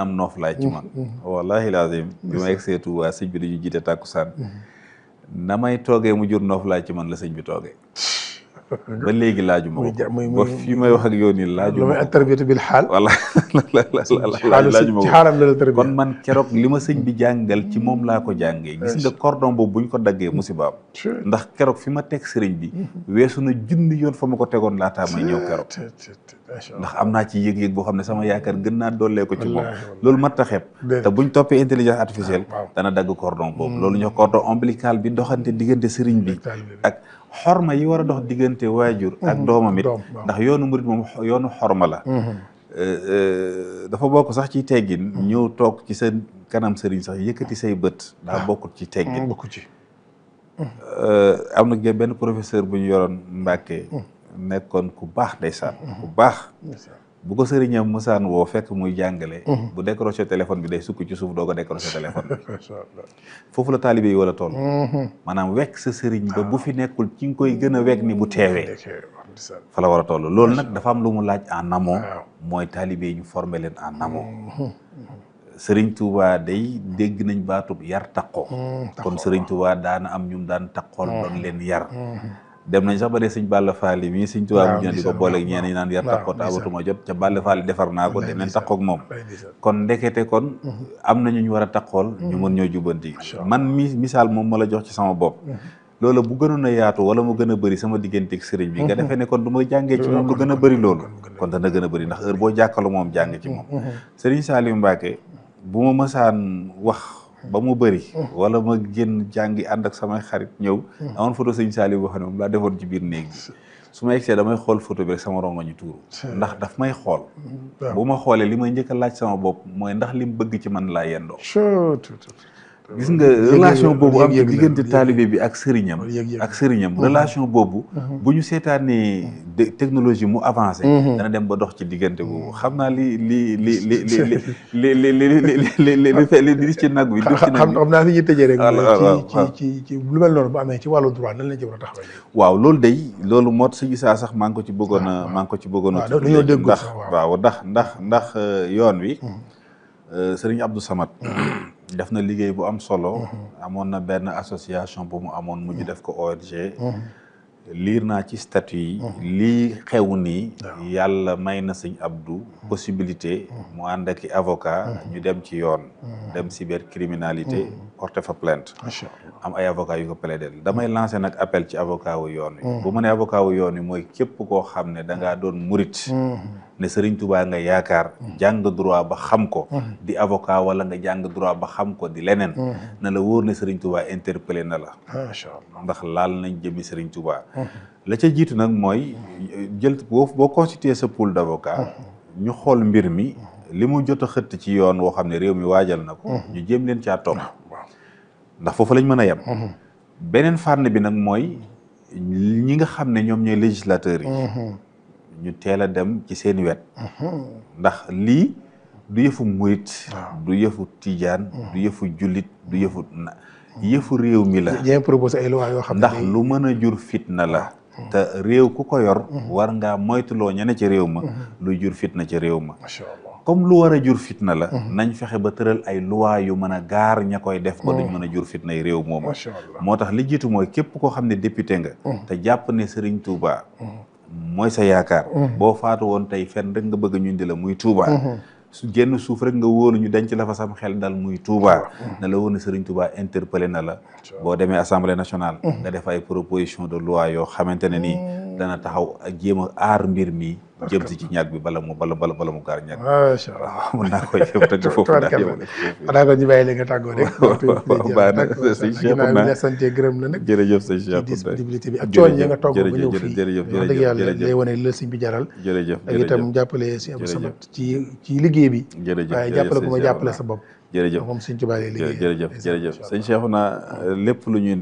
am noof laay ci man wallahi lazim bi ma egg seetu waa sëñ bi dañu jiite tàkkusaan na may toogee mu jur noof laay ci man la sëñ bi toogee ba léegi laaju ma ko ba fii may wax ak yow nii laaju ma ko tarbiyatu bil xaal wala laaju ma ci xaalam la tarbiya kon man keroog li ma sëñ bi jàngal ci moom laa ko jàngee gis nga cordon boobu buñ ko daggee musibaam ndax keroog fi ma teg sëriñ bi weesu na junni yoon fa ma ko tegoon laataa may ñëw keroog ndax am naa ci yëg-yëg boo xam ne sama yaakaar gën naa dollee ko ci moom loolu mat ta xeeb te buñ toppee intelligence artificielle dana dagg cordon boobu loolu ñu cordon ombilical bi doxante diggante sëriñ bi ak xorma yi war a dox diggante waajur ak doomam it ndax yoonu murit moom yoonu xorma la dafa bokk sax ci teggin ñëw toog ci sa kanam sëriñ sax yëkkati say bët daa bokkut ci teggin am na benn professeur bu ñu yoroon Mbàkke nekkoon ku baax ndeysaan ku baax bu ko sëriñam musaan woo fekk muy jàngale bu décroché téléphone bi day sukk ci suuf doo ko décroché téléphone bi foofu la taalibe yi wala toll maanaam wekk sa sëriñ ba bu fi nekkul ci nga koy gën a wekk ni bu teewee fa la war a toll loolu nag dafa am lu mu laaj en amont mooy taalibe yi ñu formé leen en amont sëriñ Touba day dégg nañ baatub yar taqoo kon sëriñ Touba daana am ñum daan taqool doon leen yar dem nañ sax ba dee sëñ Balla Faali mii sëñ Tuubaa mu di ko booleeg ñeen ñi naan yar taxoo te abatuma jot ca Balla Faali defar naa ko demeen taxoog moom kon ndekete kon am nañu ñu war a taxool ñu mën ñoo jubbanti man misaal moom ma la jox ci sama bopp loolu bu gënoon a yaatu wala mu gën a bëri sama digganteeg sëriñ bi nga defee ne kon du ma jàngee ci moom lu gën a bëri loolu kon dana gën a bëri ndax heure boo jàkkalu moom jàng ci moom sëriñ Saliou Mbacké bu ma mësaan wax ba mu bëri wala ma génn jàngi ànd ak samay xarit ñëw amoon photo sëñ Saliou boo xam ne moom laa defoon ci biir néeg bi su ma egsee damay xool photo bi rek sama rongo ñu tuuru ndax daf may xool bu ma xoolee li may njëkk a laaj sama bopp mooy ndax li mu bëgg ci man laa yendoo gis nga relation boobu am ci diggante taalibe bi ak sëriñam relation boobu bu ñu seetaanee technologie mu avancé dana dem ba dox ci diggante boobu xam naa li ci nag bi xam naa fi ñuy tëjee rek ci lu mel noonu bu amee ci wàllu droit nan lañ ci war a taxawee waaw loolu day loolu moo si gisaa sax maa ngi ko ci bëggoon a dañoo dégg ndax yoon wi Sëriñ Abdou Samad def na liggéey bu am solo amoon na benn association bu mu amoon mujj def ko ONG liir naa ci statut yi lii xew nii yàlla may na sëñ Abdou possibilité mu ànd ak avocat ñu dem ci yoon dem cybercriminalité porter fa plainte am ay avocat yu ko plaider damay lancer nag appel ci avocat wu yoon wi bu ma ne avocat wu yoon wi mooy képp koo xam ne da ngaa doon murit ne Serigne Touba nga yaakaar jàng droit ba xam ko di avocat wala nga jàng droit ba xam ko di leneen na la wóor ne Serigne Touba interpellé na la macha Allah ndax laal nañ jëmi Serigne Touba la ca jiitu nag mooy jël boo constitué sa pool d'avocat ñu xool mbir mi li mu jot a xëtt ci yoon woo xam ne réew mi waajal na ko ñu jéem leen caa topp ndax foofu lañ mën a yem beneen fànn bi nag mooy ñi nga xam ne ñoom ñooy législateurs yi ñu teel a dem ci seen wet ndax lii du yëfu murit du yëfu tijaan du yëfu jullit du yëfu réew mi la proposé ay loi yoo xam ne ndax lu mën a jur fitna la te réew ku ko yor war ngaa moytuloo ñene ci réew ma luy jur fitna ci réew ma comme lu war a jur fitna la nañ fexe ba tëral ay loi yu mën a gaar ña koy def ba duñ mën a jur fitna yi réew mooma moo tax li jiitu mooy képp koo xam ne député nga te jàpp ne Serigne Touba mooy sa yaakaar boo faatu woon tey fenn rek nga bëgg ñu indi la muy Touba su génn suuf rek nga wóolu ñu denc la fa sam xel dal muy Touba na la woon ne Serigne Touba interpellé na la boo demee assemblée nationale nga def ay proposition de loi yoo xamante ne nii dana taxaw ak jéem a aar mbir mi jëm si ci ñàkk bi bala mu gaar ñàkk macha Allah mën naa koy jëm tëgg foofu xanaa ko ñu bàyyi la nga tàggoo rek baax na sëñ Cheikh naa la sant gërëm la nag jërëjëf sëñ Cheikh disponibilité bi ak cooñ ya nga togg ba ñëw fii wax dëgg yàlla lay wane la sëñ bi jaral jërëjëf ak itam jàppale sëñ Abdou Samad ci liggéey bi waaye jàppale ko ma jàppale sa bopp jërëjëf moom sëñ Tuubaa lay liggéey jërëjëf sëñ Cheikh na lépp lu ñuy